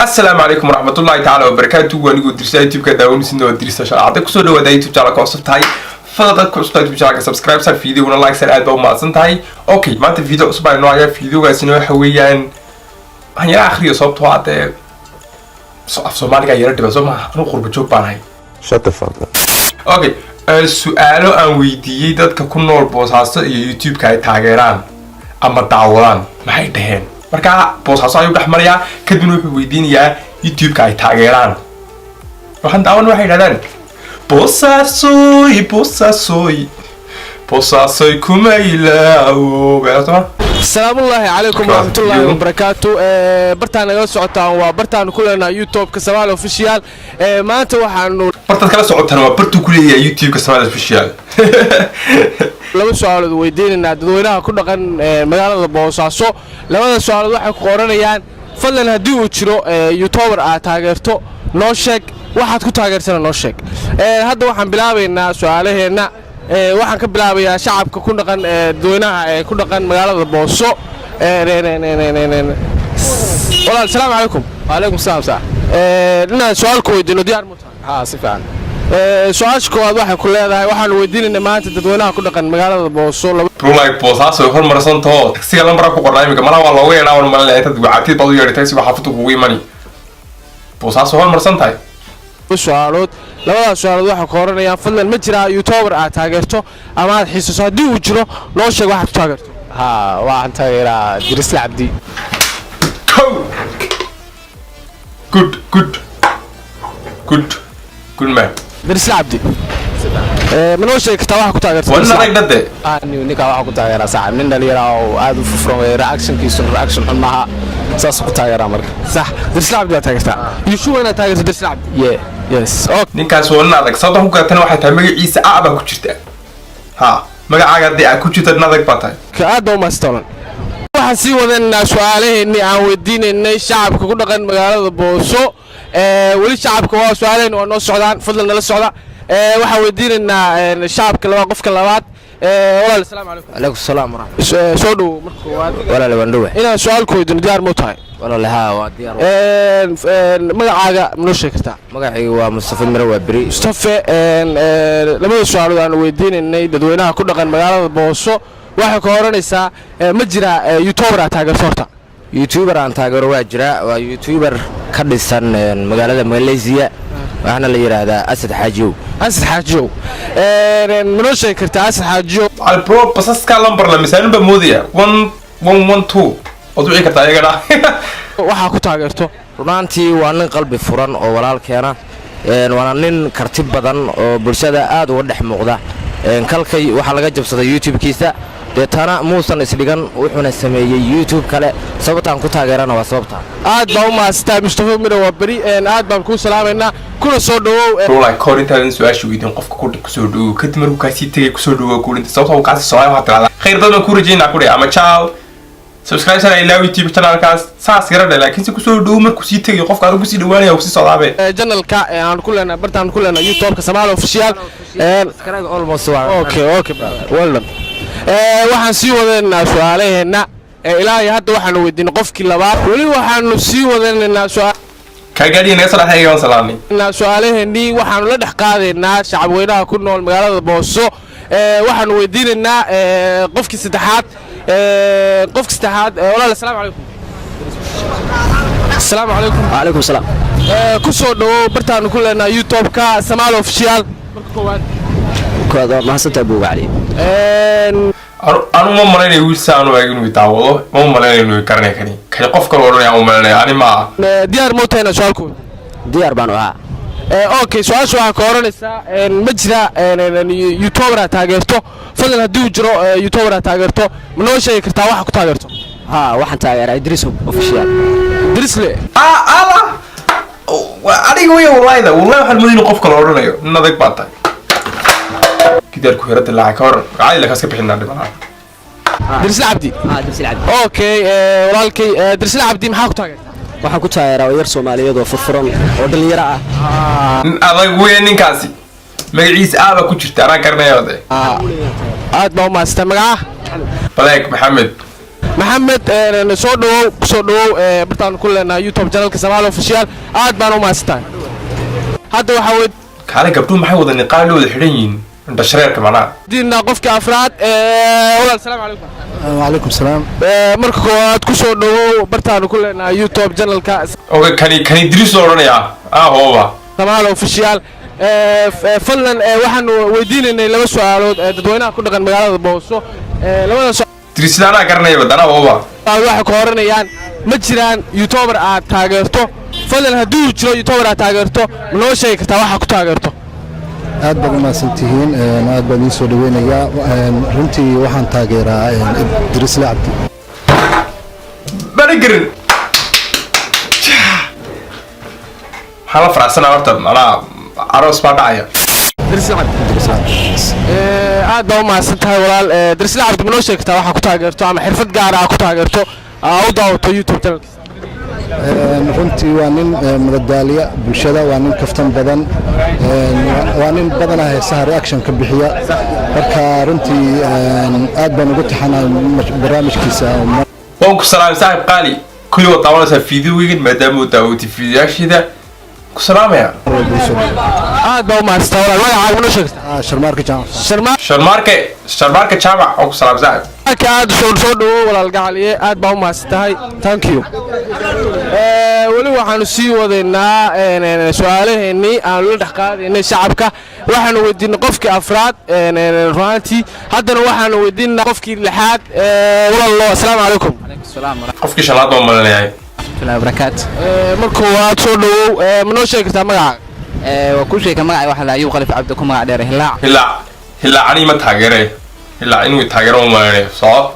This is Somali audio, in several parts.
Asalaamu calaykum waraxmatullahi tacaala wabarakaatu. Anigoo Dirsa, YouTube-ka daawanaysidna waa Dirsa Sharcade. Kusoo dhawaada YouTube channelka cusub tahay. Fadlan dadka cusub YouTube channelka subscribe sar, videoguna like sar. Aad baa u mahadsan tahay. Okay, maanta video cusub baan inoo hayaa. Videogaasina waxa weeyaan, waxaan yara akhriyo, sababtoo ah dee af Soomaaliga yara dhiban, soo maaha? Anugu qurba joog baan ahay. Shut the fuck up. Okay, su-aalo aan weydiiyey dadka ku nool Boosaaso iyo YouTube-ka ay taageeraan ama daawadaan, maxay dhaheen? Markaa Boosaaso ayuu dhex marayaa, kadibna wuxuu weydiinayaa YouTube-ka ay taageeraan. Waxaan daawan waxay yidhahdaan. Boosaasoy, Boosaasoy, Boosaasoy, kuma ilaawo beertama. Asalaamullaahi calaykum waraxmatullaahi wabarakaatu. Bartaan nagala socotaan waa bartaanu ku leenahay YouTube-ka Samaali Official. Maanta waxaanu Bartaad kala socotaan waa bartuu ku leeyahay YouTube-ka Samaali Official. laba su-aalood weydiinaynaa dadweynaha ku dhaqan magaalada Boosaaso. Labada su-aalood waxay ku qoranayaan: fadlan haddii uu jiro youtuber aad taageerto, noo sheeg. Waxaad ku taageertana noo sheeg. Hadda waxaan bilaabaynaa su-aalaheenna. Waxaan ka bilaabayaa shacabka ku dhaqan, dadweynaha ee ku dhaqan magaalada Booso. Walaal, salaamu calaykum. Waalaikum salaam sax. Inaan su-aal ku weydiino diyaar mu tahay? Haa, si fiican. Su-aasha koowaad waxay ku leedahay: waxaanu weydiinaynaa maanta dadweynaha ku dhaqan magaalada Booso laba Bro, like, Boosaaso way hormarsantaho. Tagsiga lambara ku qornaa imika, malaha waa looga yeedhaa waan malinaya. Intaad wacatid baad u yeedhay, tagsiga xaafadda kugu imani. Boosaaso hormarsan tahay. su-aalood. Labadaas su-aalood waxay ku oranayaan: fadlan ma jiraa youtuber aad taageerto ama aad xiisaso? Haddii uu jiro, noo sheeg waxaad ku taageerto. Haa, waxaan taageeraa Dirisle Cabdi. Kow, good, good, good, good man. Dirisle Cabdi. Ma noo sheegi kartaa waxaa ku taageerto? Waa nin adag dhade. Ninkaa waxaa ku taageeraa saaxib, nin dhalinyara oo aad u furfuran wey. Reactionkiisuna reaction xun maaha, saas ku taageeraa marka. Sax, Dirisle Cabdi baa taageertaa. You sure inaad taageerto Dirisle Cabdi? Yeah. Yes, okay. Ninkaas waa nin adag. Sababta ku garatana waxay tahay magaciisa a baa ku jirta. Ha, magacaaga haddii aa ku jirta, nin adag baa tahay. Aad baa u mahadsantahay. Waxaan sii wadaynaa su-aalaheennii aan weydiinaynay shacabka ku dhaqan magaalada Booso. Weli shacabka waa su-aalaheenni waa noo socdaan. Fadlan nala socda. Waxaan weydiinaynaa shacabka laba, qofka labaad. Walaal, asalaamu calaykum. Calaykum salaam waraxmat. Soo dhowo marka koowaad. Walaale, waan dhowa. Inaan su-aal ku weydiino diyaar mau tahay? Walaale, haa, waa diyaar. Magacaaga ma noo sheegi kartaa? Magacaygu waa Mustafa Miro, waa beri. Mustafe, labada su-aalood aan weydiinaynay dadweynaha ku dhaqan magaalada Booso waxay ka oranaysaa: ma jiraa youtuber aad taageerto horta? Youtuber aan taageero waa jira. Waa youtuber ka dhisan magaalada Malaysia, waxaana la yidhaahdaa Asad Xaajiyow. Asad Xaajiyow. Ma noo sheegi kartaa Asad Xaajiyow? Bro, basaska lambar la misaalin baa moodaya, 1112 waad wici kartaa iyagana. Waxaa ku taageerto? Runaantii waa nin qalbi furan oo walaalkeena, waana nin karti badan oo bulshada aad uga dhex muuqda. Kalkay waxaa laga jabsaday YouTube-kiisa, deetana muusan isdhigan, wuxuuna sameeyey YouTube kale. Sababtaan ku taageerana waa sababtaa. Aad baa u mahadsantahay, Mustafa Miro, waa beri. Aad baan kuu salaamaynaa, kuna soo dhawow. Bro, like, kahor intaadan su-aasha weydiin qofka ku kusoo dhawow. Kadib markuu kaasii tegay, kusoo dhawow kuulinta, sababta uu kaasii socday. Waxaad tirahdaa khayr badan baan kuu rajaynaa ku dhe, ama ciao, subscribe sana, ilaa YouTube channelkaas saas yara dhe. Laakiin se kusoo dhawow markuu sii tegayo qofka, adigu kusii dhawaanaya, uu sii socdaabe. Channelka aan ku leenahay, bartaan ku leenahay YouTube-ka Samaali Official. Almost waa Okay, brother, well done. Waxaan sii wadaynaa su-aalaheenna. Ilaa iyo hadda waxaanu weydiinay qofkii labaad. Weli waxaanu sii wadanaynaa Kaa gaadhiga naga soo dhexay waan salaamay. su-aalaheenii. Waxaanu la dhex qaadaynaa shacabweynaha ku nool magaalada Booso. Waxaanu weydiinaynaa qofkii saddexaad. Qofkii saddexaad. Walaal, asalaamu calaykum. Asalaamu calaykum. Wacalaykum salaam. Ku soo dhawow bartaanu ku leenahay YouTube-ka Samaali Official marka koowaad. Koowaad, waa mahadsantahay, Buuga Cali. Anu ma malaynayo wiil saa anu eeg inuu daawado. Ma malaynayo inuu garanay kani kani. Qof kale odhanaya ma malaynayo, ani ma aha. Diyaar moo tahay inaad su-aal ku Diyaar baan u ahaa. Okay, su-aasha waxaa ka oranaysaa: ma jira youtuber aad taageerto? Fadlan haddii uu jiro youtuber aad taageerto, ma noo sheegi kartaa waxa ku taageerto? Haa, waxaan taageeraa Idriis Official. Drisle. Ah, ala waa aniga wey. Wallahi, wallahi, waxaan moodayay inuu qof kale odhanayo. Nin adag baa tahay. Gidaarku yara dilaaca ka waran? Caadi lakaas ka bixinaa dhimanaa. Drisle Cabdi. Haa, Drisle Cabdi. Okay, walaalkay, Drisle Cabdi maxaa ku taageertaa? Waxaan ku taageeraa yar Soomaaliyeed oo furfuran oo dhalinyaro ah. Nin adag wey ninkaasi. Magaciisa aaba ku jirta, anaa garanaya de. Aad baa u mahadsantaa. Magaca? Baleeg Maxamed. Maxamed, soo dhawow, kusoo dhawow bartaanu ku leenahay YouTube channelka Samaali Official. Aad baan u mahadsantahay. Hadda waxaa Kaale, gabdhuhu maxay wada niqaab la wada xidhan yihiin, indhashareerka macnaha? Weydiinaa qofkii afraad. Walaal, salaamu calaykum. وعليكم السلام. Marka koowaad, kusoo dhawow bartaanu ku leenahay YouTube channelka Okay, kani Idriis loo odhanayaa ah hooba. Samaali Official. Fadlan, waxaanu weydiinaynay laba su-aalood dadweynaha ku dhaqan magaalada Booso. Labada Idriisla anaa garanayaba danaa hooba. su-aalood waxay ku oranayaan: ma jiraan youtuber aad taageerto? Fadlan, haddii uu jiro youtuber aad taageerto, ma noo sheegi kartaa waxaa ku taageerto? Aad baad u mahadsantihiin, aad baan idiin soo dhaweynayaa. Runtii waxaan taageeraa Idriisle Cabdi. Bana garin. Waxaan la faraxsanaa horta, macnaha aroos baa dhacaya. Dirisle Cabdi. Idriisle Cabdi. Aad baa u mahadsan tahay, walaal. Dirisle Cabdi, ma noo sheegi kartaa waxaa ku taageerto ama xirfad gaara aa ku taageerto, aa u daawato YouTube channelkiisa? Runtii waa nin madadaaliya bulshada, waa nin kaftan badan, waa nin badanaa heesaha reaction ka bixiya. Marka runtii aad baan ugu taxanahay barnaamijkiisa. Waan ku salaamay, saaxib qaali. Kulli waad daawanaysaa fiidiyowgeygan, maadaama uu daawatay fiidiyoyaasheeda. Ku salaamaya. Aad baa u mahadsantahay, walaal. Magacaaga ma noo sheegi kartaa? Sharmaarka Jaamac. Sharmaarke, Sharmaarke Jaamac, waan ku salaamay, saaxib. Sharmaarka, aad soo dhawow, walaal gacaliye. Aad baa u mahadsan tahay, thank you. Weli waxaanu sii wadaynaa su-aalaheennii aanu la dhex qaadaynay shacabka. Waxaanu weydiinay qofkii afraad runaantii, haddana waxaanu weydiinaa qofkii lixaad. Walaalo, asalaamu calaykum. Qofkii shanaad baan malinayahay. Barakaatu. Marka koowaad, soo dhawow. Ma noo sheegi kartaa magacaaga? Waa kuu sheegay, magaca waxaa la Ayuub Qalif Cabdi, ku magac dheer Hilaac. Hilaac, Hilaac anii ma taageere. Hilaac inuu taageero ma malinayo, soco.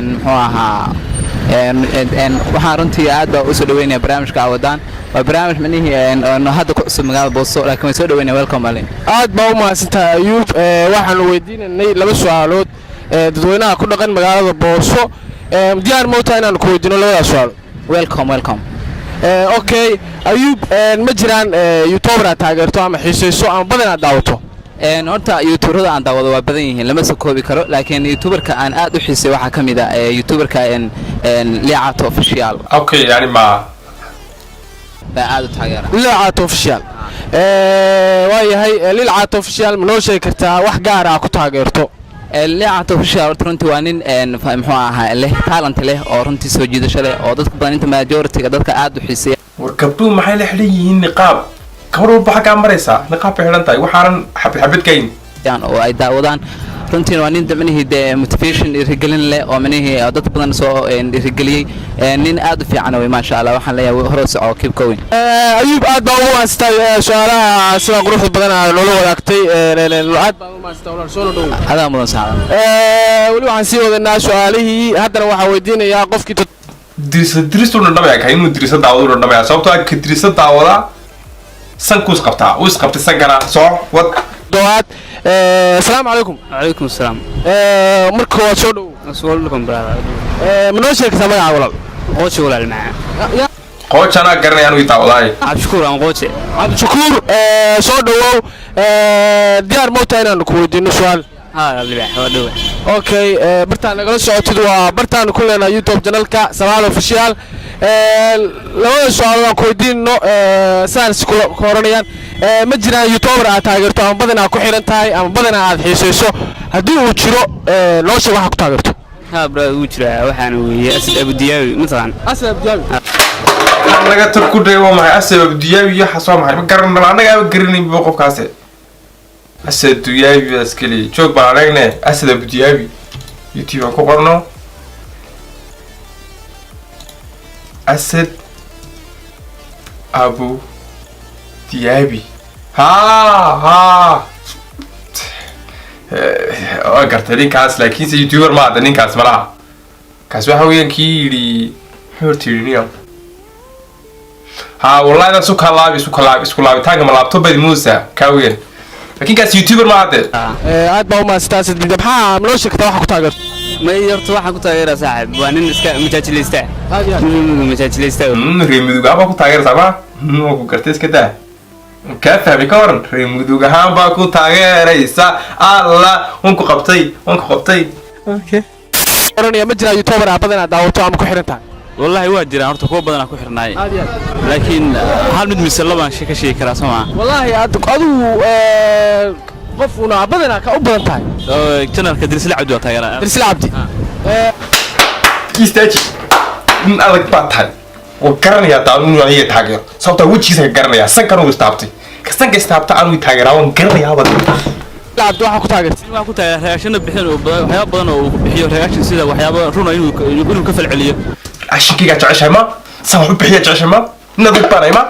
Muxuu ahaa, waxaan runtii aad baa usoo dhaweynaya barnaamijka awadaan. Waa barnaamij micnihii hadda ku cusub magaalada Booso, laakiin waan soo dhaweynaya. Welcome, Ali. Aad baa u mahadsantahay, Ayuub. Waxaanu weydiinanay laba su-aalood dadweynaha ku dhaqan magaalada Booso. Diyaar ma u tahay inaanu ku weydiino labadaas su-aalood? Welcome, welcome. Okay, Ayuub, ma jiraan youtuber aad taageerto ama xiisayso ama badan aad daawato? Horta youtuberada aan daawado waa badan yihiin, lama soo koobi karo, laakiin youtuberka aan aad u xiisay waxaa ka mid ah youtuberka Liicato Official. Okay, yani ma Baa aad u taageera. Lilcato Official, waayahay. Lilcato Official, ma noo sheegi kartaa wax gaar ah ku taageerto? Liicato Official horta runtii waa nin muxuu ahaa, leh talent leh oo runtii soo jiidasho leh oo dadka badan, inta majority-ga dadka aad u xiiseeya. War, gabdhuhu maxay la xidhan yihiin niqaab? Gabar walba xaggaa maraysaa niqaab bay xidhan tahay, waxaanan xabad xabad kayn. Oo ay daawadaan. Runtiina waa nin micnihii dee motivation, dhiirigelin leh oo micnihii dad badan soo dhiirigeliyey. Nin aad u fiican wey, maasha Allah. Waxaan leeyahay hore soco, keep going. Ayuub, aad baa ugu mahadsantahay su-aalaha sida quruxda badan aad noola wadaagtay. Aad baa ugu mahadsantahay, walaal, soo dhow. Adaa mudan, saxan. Weli waxaan sii wadanaa su-aalihii. Haddana waxaan weydiinayaa qofkii Dirisa, diristuu dhandhamaya ka inuu dirisa daawado dhandhamaya, sababtoo ah ka dirisa daawada sankuu isqabtaa, uu isqabtay sankana. Soo wad. Dowaad. Asalaamu calaykum. Calaykum asalaam. Marka koowaad, soo dhow. Welcome, brother. Ma noo sheegi kartaa magaca, walaal? Qooje, walaal macaan. Qooja anaa garanaya, anuu daawadaaye. Cabdishakuur aan Qooje. Cabdishakuur, soo dhawow. Diyaar ma u tahay inaanu ku weydiino su-aal? Haa, libax, waa dhowe. Okay, bartaan nagala socotid waa bartaanu ku leenahay YouTube channelka Samaal Official. Labada su-aalood aan ku weydiinno saan ku oranayaan: ma jiraan youtuber aad taageerto ama badanaa ku xiran tahay ama badanaa aad xiisayso? Haddii uu jiro, noo sheeg waxa ku taageerto. Haa brother, wuu jiraa. Waxaana weeye Asad Abudiyaawi, mataqaan? Asad Abdiyaawi. Laga tar ku dhay, waa maxay Asad Abdiyaawi iyo waxaas? Waa maxay? Ma garan, annaga ama garanaynba qofkaasi. Asad Abdiyaawi baa iskeliya joog baan aragne. Asad Abdiyaawi YouTube aan ku qorno. Asad Abu Diyaabi, haa, waa gartay ninkaas, laakiinse youtuber ma hadda ninkaas malaha. Kaas waxa weeyaan kii yidhi, muxuu horta yidhi niyo? Ha, wallahi isu kalaabi, isu kalaabi, isku laabitaanka ma laabto badi muusa kaa weyn, laakiin kaas youtuber ma hadde. Aad baa u mahadsantaa, Asad. Maxaa noo sheegtaa waxa ku taageerto? May, horta waxaan ku taageeraa, saaxib, waa nin iska majaajilaysta, majaajilaysta. Reer Mudug ahaan baa ku taageeraysaa ma? Waa ku gartay, iska daa, kaa fahmay. Ka waran reer Mudug ahaan baa ku taageeraysa? Alla, waan ku qabtay, waan ku qabtay. Oranaya, ma jiraa youtuber ah badan aad daawato ama ku xiran tahay? Wallaahi waa jiraan horta, kuwa badan aan ku xirnaay, laakiin hal mid mise labaan ka sheegi karaa, soo maa? Wallaahi adigu qof una badanaa ka u badan tahay. Channelka Dirisle Cabdi waa taageeraa. Dirisle Cabdi. Istaaji, nin adag baa tahay. Waan garanayaa taa inuu aniga taageero, sababtaa wejigiisa ka garanayaa. Sankan uu istaabtay, ka sanka istaabta anuu taageeraa, waan garanayaa baad. Cabdi waxaa ku taageertay? Waxaan ku taageeraa reactionna bixin oo badan, waxyaabo badan oo uu bixiyo reaction, sida waxyaabo runa inuu ka falceliyo. Actionkaygaa jeceshahay ma? San wax u bixiya jeceshahay ma? Nin adag baanay ma?